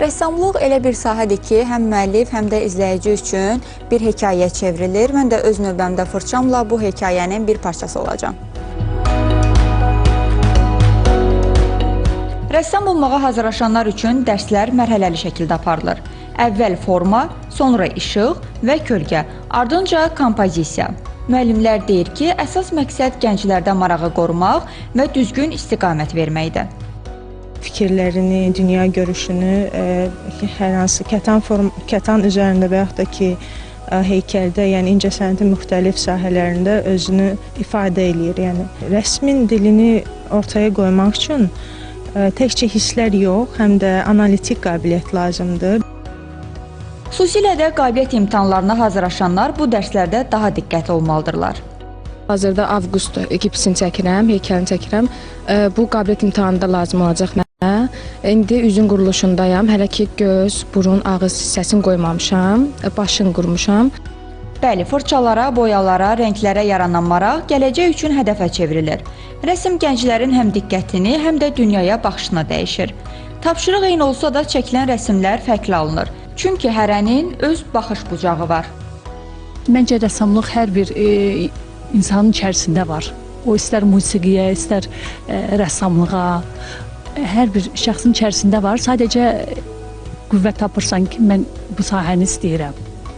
Rəssamlıq elə bir sahədir ki, həm müəllif, həm də izləyici üçün bir hekayəyə çevrilir. Mən də öz növbəmdə fırçamla bu hekayənin bir parçası olacağam. Rəssam olmağa hazırlaşanlar üçün dərslər mərhələli şəkildə aparılır. Əvvəl forma, sonra işıq və kölgə, ardınca kompozisiya. Müəllimlər deyir ki, əsas məqsəd gənclərdə marağı qorumaq və düzgün istiqamət verməkdir. Fikirlərini, dünya görüşünü hər hansı kətan form, kətan üzərində və yaxud da ki heykəldə, yəni incəsənətin müxtəlif sahələrində özünü ifadə eləyir. Yəni rəsmin dilini ortaya qoymaq üçün təkcə hisslər yox, həm də analitik qabiliyyət lazımdır. Xüsusilə də qabiliyyət imtahanlarına hazırlaşanlar bu dərslərdə daha diqqətli olmalıdırlar. Hazırda avqust gipsini çəkirəm, heykəlini çəkirəm. Bu qabiliyyət imtahanında lazım olacaq mənə. İndi üzün quruluşundayam. Hələ ki göz, burun, ağız hissəsini qoymamışam, başını qurmuşam. Bəli, fırçalara, boyalara, rənglərə yaranan maraq gələcək üçün hədəfə çevrilir. Rəsm gənclərin həm diqqətini, həm də dünyaya baxışını dəyişir. Tapşırıq eyni olsa da çəkilən rəsmlər fərqli alınır. Çünki hərənin öz baxış bucağı var. Məncə rəssamlıq hər bir insanın içərisində var. O istər musiqiyə, istər rəssamlığa, hər bir şəxsin içərisində var. Sadəcə qüvvət tapırsan ki, mən bu sahəni istəyirəm.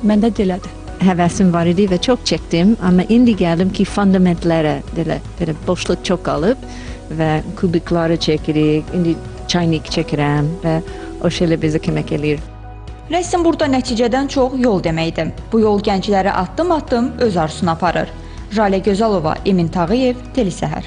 Məndə də elədir. Həvəsim var idi və çox çəkdim, amma indi gəldim ki, fundamentlərə belə boşluq çox qalıb və kubikları çəkirik, indi çaynik çəkirəm və o şeylər bizə kömək eləyir. Rəsm burada nəticədən çox yol deməkdir. Bu yol gəncləri addım-addım öz arzusuna aparır. Jalə Gözəlova, Emin Tağıyev, Telesəhər.